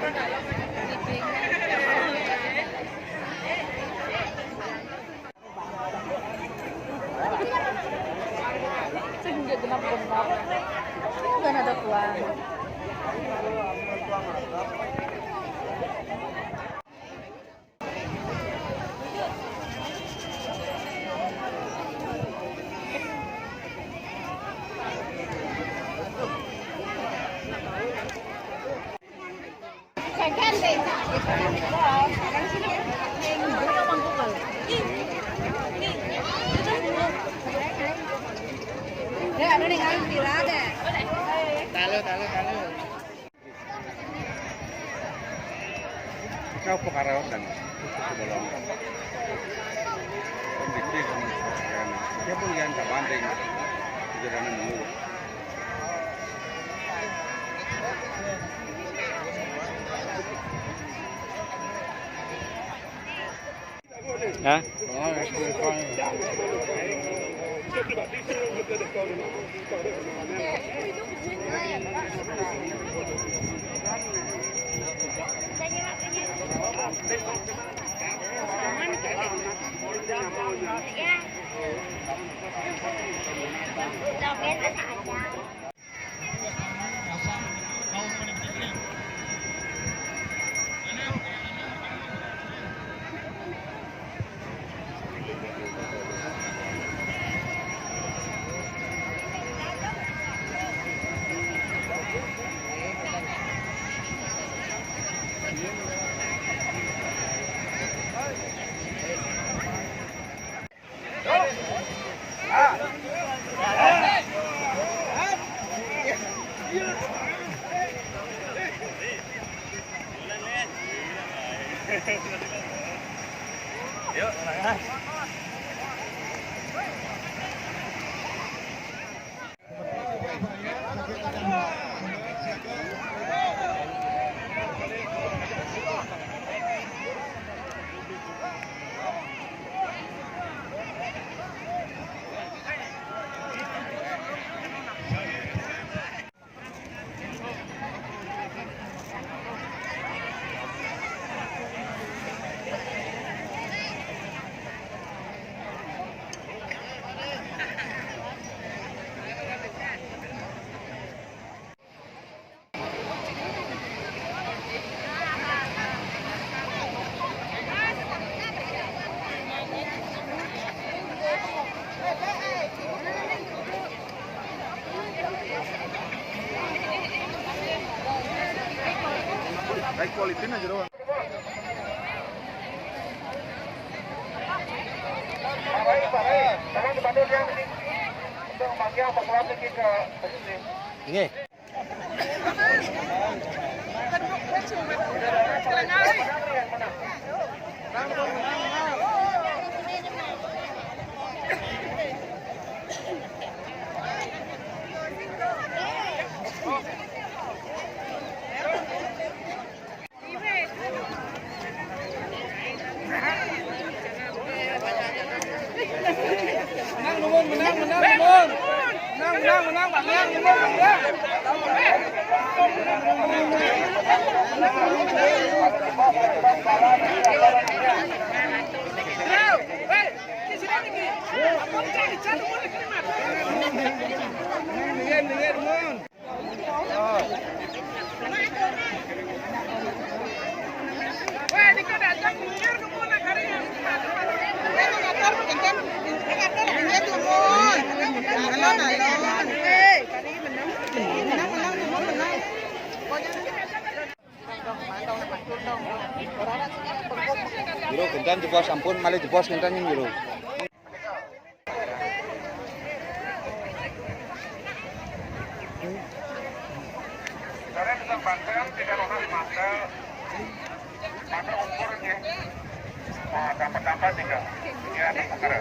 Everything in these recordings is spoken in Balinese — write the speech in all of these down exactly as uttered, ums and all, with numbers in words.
Sing genap-genap. Bukan ada tuan. Talo, talo, talo. Ikaw po karaot lang. Gusto ko ba lang? Ang dikdik ang kaya na. Kaya po yan, kabanding. Hindi ka na mulu. Ha? Ay, quality na, Jero. Tolong dibantu yang ini untuk memanggil pesulap ini ke posisi. Nggih. Menang, Lumun, menang, menang, Lumun. Menang, menang, menang, Bang. Menang, Lumun, Bang. Menang. Jero, gentan jebos, ampun, malih jebos gentan, Jero. Saya bisa bantu, tidak harus masker. Masker ukur, ya. Wah, dapat-dapat juga. Ya, ada masker.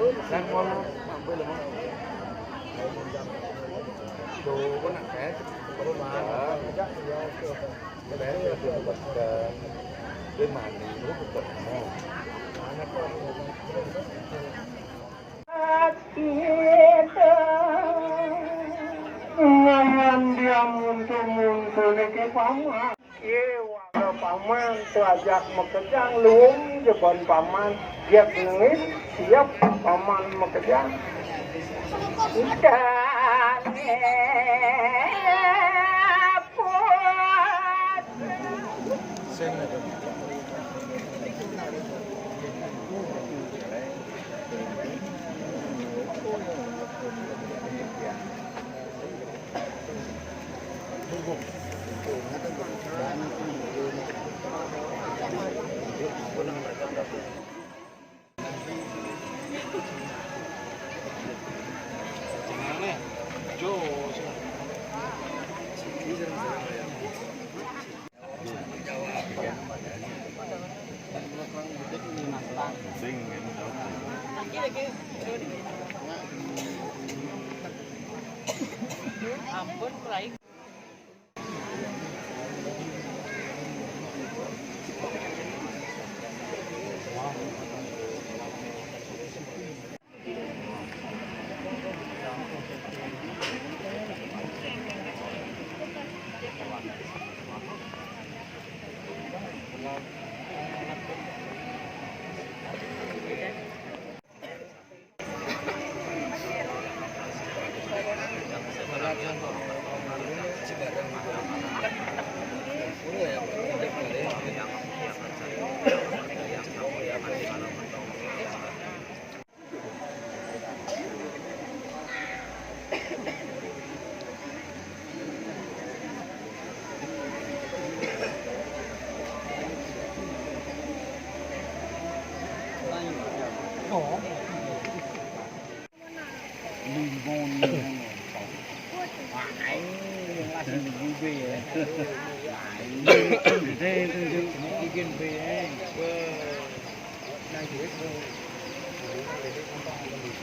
Lan ngono, mampir lho, Mas. Lho, kok nak kayak, kok nak kayak. Cái bé nó được một cái, cái màn hình nó rất là cận, đúng không? Ngayon dia muntu-muntu niki paman. Iya, wala paman, tuajak makejang luwung jebon paman. Dia bengit, siap paman makejang. Udah, ngepot. Ampun, Rai.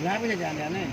Lah, bisa jalan-jalan.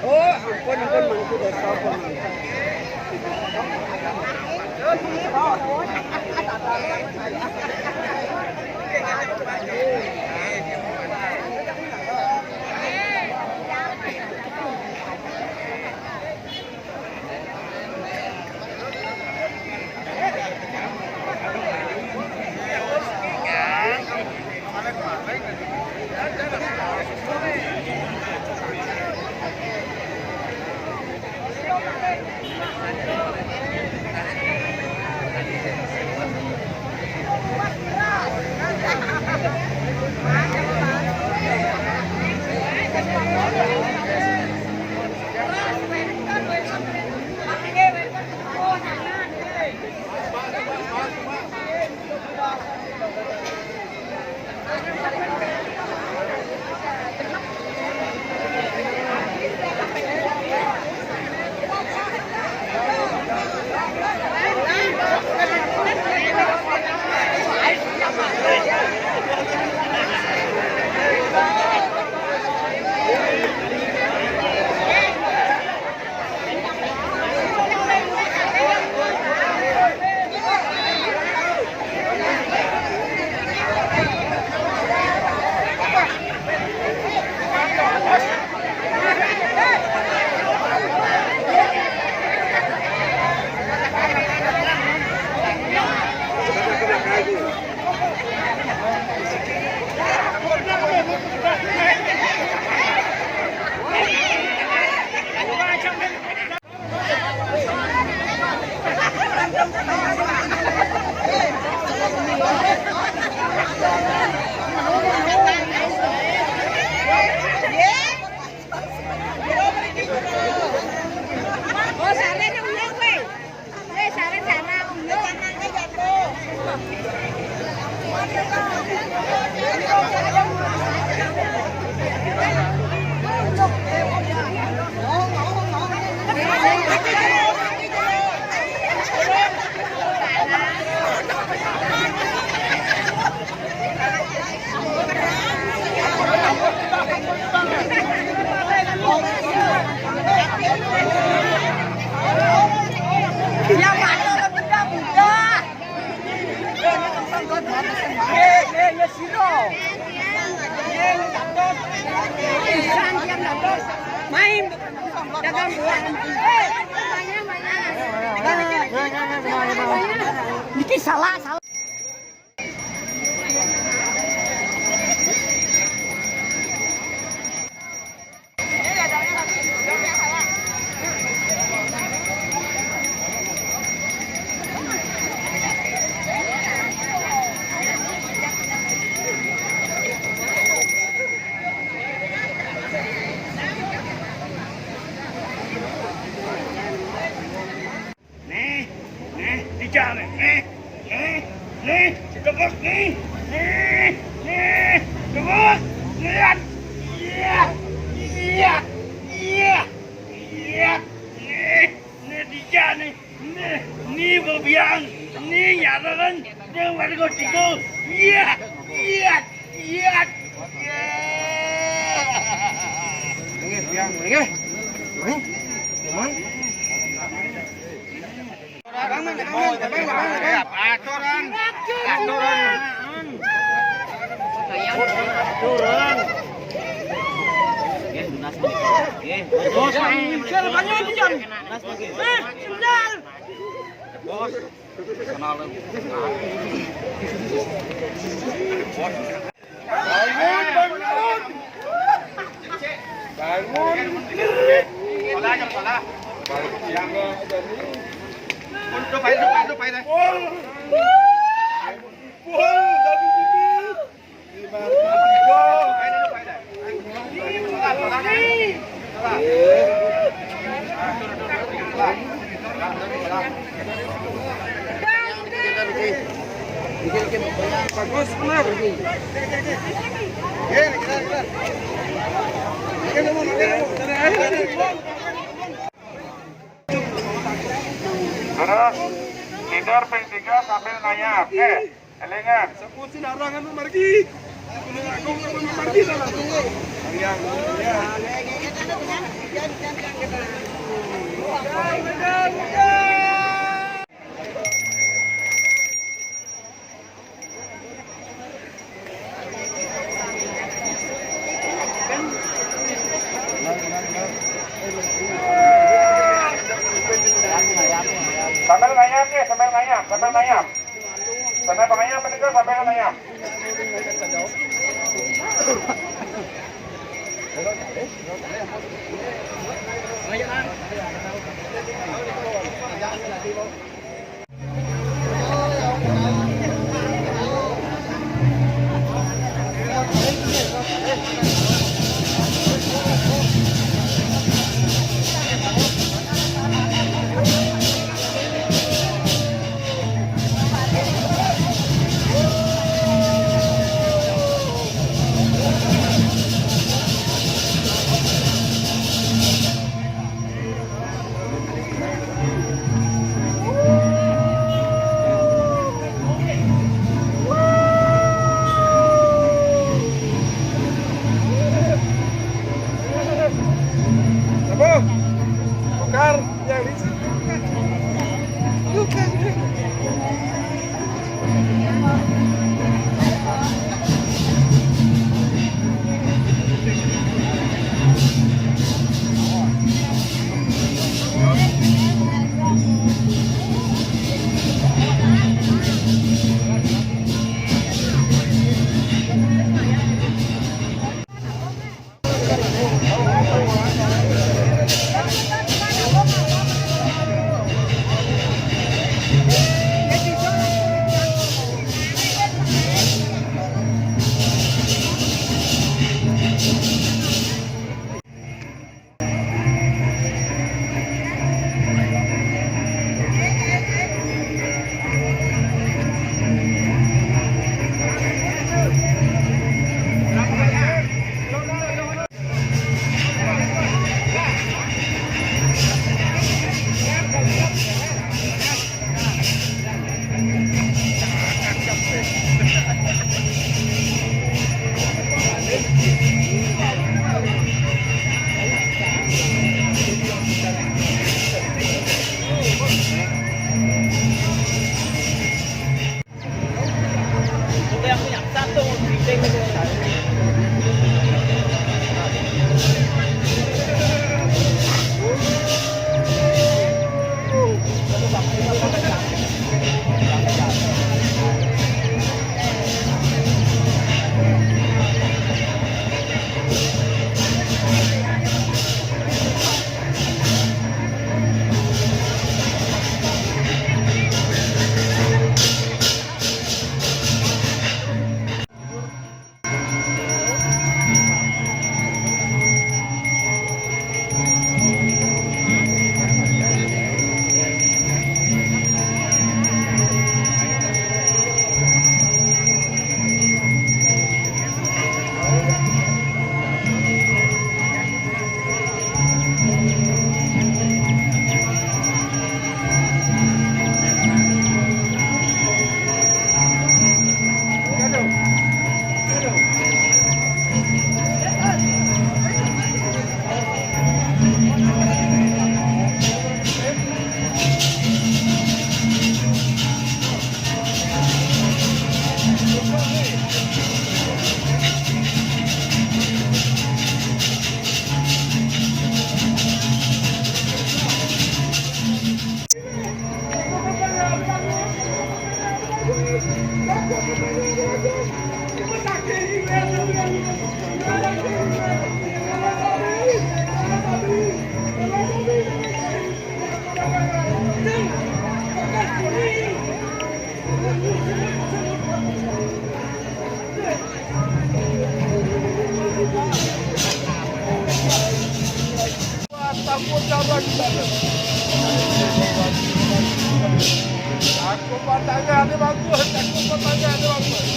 Oh, ampun, ampun, mangku dosa, ampun, mangku. Main dagang buah. Niki salah, salah. Nih, nih, tiga nih, nih, nih, nih, gebuk nih, nih, nih, gebuk, lihat, iya, iya, iya, iya, nih. Ya, ni, ni, ni bebiang, ni nyararan, ni warga tiga. Ya, ya, ya, ya. Nggih, biang, nggih. Nggih. Nggih. Aturan. Aturan. Aturan. Nggih, lunas nggih. Nggih. Bos, sel banyak itu, Jan. Lunas nggih. Eh, sendal. Bos. Kenal. Bos. Bangun, bangun. Bangun. Salah, salah. Bangun. Untuk, Pak, untuk, Pak, untuk, Pak, itu. Pukul. Pukul, W B B. Lima, tiga. Salah, salah. Bagus, benar. Terus, leader ping tiga sambil ngayap. Oke, elingan. Sampun sing aran anu margi. Gunung Agung anu margi salah. Yang, ya. Sambil ngayap ya, sambil ngayap, sambil ngayap. Sambil ngayap, sambil ngayap. Apa? Bongkar yang licin. Bukan. Pandangannya bagus, aku pandangannya bagus.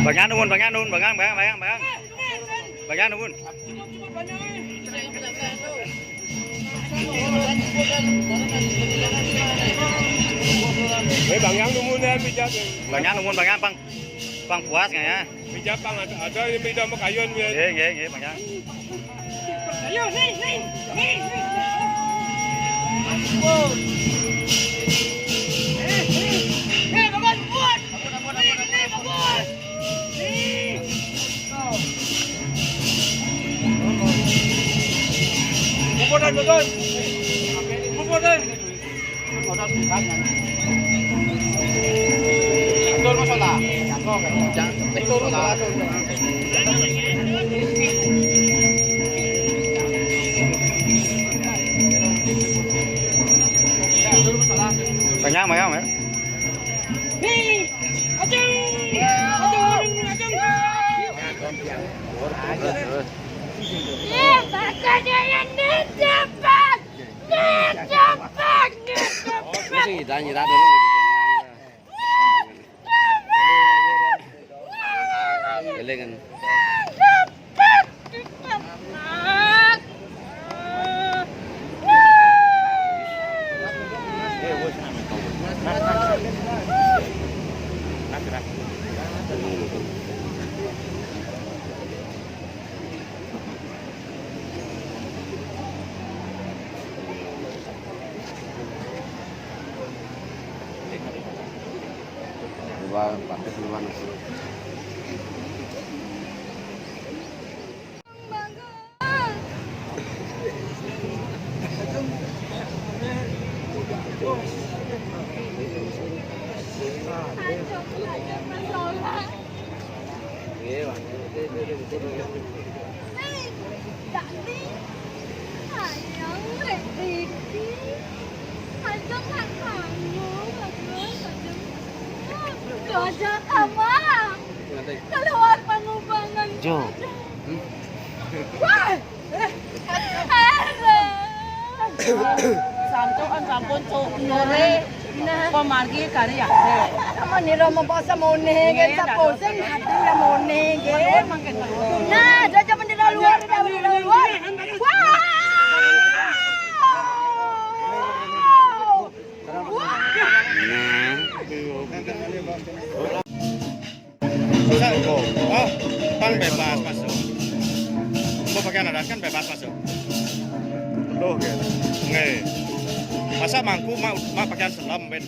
Bang Yanun, Bang Yanun, Bang Ang, Bang Ang, Bang Ang. Bang Yanun. Eh, Bang Yang nunggu nih, pijat. Bang Yang nunggu, Bang Yang, pang, pang puas nggak ya? Pijat, pang, ada, ada yang beda sama kayuan, ya. Nggih, nggih, nggih, Bang Yang. Ayo, nih, nih, nih, nih. Eh, eh, eh, bagus, bagus. Nih, nih, bagus. Nih. Bubur dan betul. Bubur dan. Atur masalah. Atur masalah. Kenyang, kenyang, ya? Nih. Ajeng! Ajeng, ajeng, ajeng! Ih, makanya yang dicepat! Dicepat! Dicepat! Ini sih, kita nyerah dulu. Kelingan. Dua, pakai duluan. Aja kamu. Keluar pangubangan. Jo. Wah. Sampun, sampun, Cuk. Sore pamargi kari ati. Amun nira mapasa munyi, nggih, nggih, sampun dados. Sing ati ya munyi, nggih. Nuwun mangkin, nuwun. Nah, aja mendera luar, mendera luar. Wow! Wow! Nah. Susah, kok. Oh, pan bebas masuk. Kok pakaian adat kan bebas masuk. Betul, ya. Nggih. Masa mangku mak, mak pakaian selem, Ben?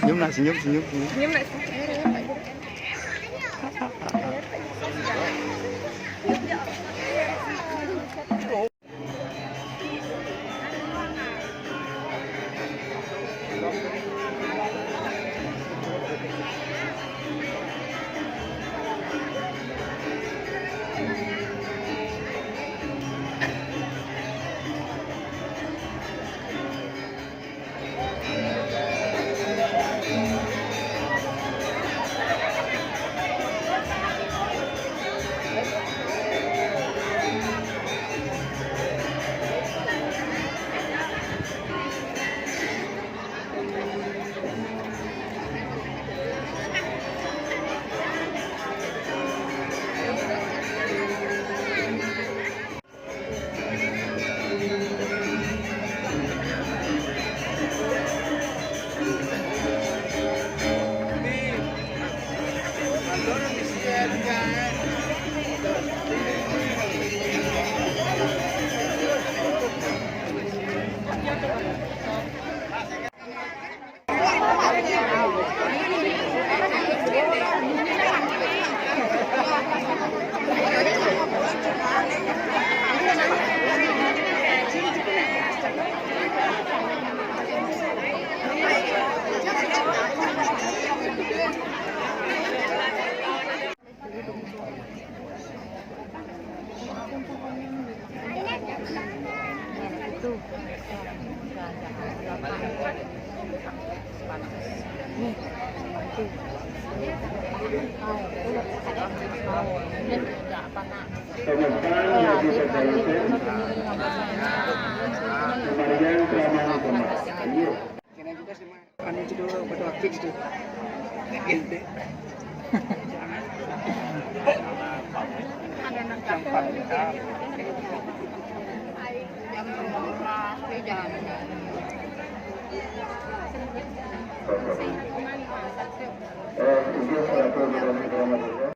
Senyum nak, senyum, senyum, senyum. Senyum nak. Kembalian selama Anu judul batu akik itu. Ente. Gampang. Eh, si Dios quiere, todo lo que vamos a hacer.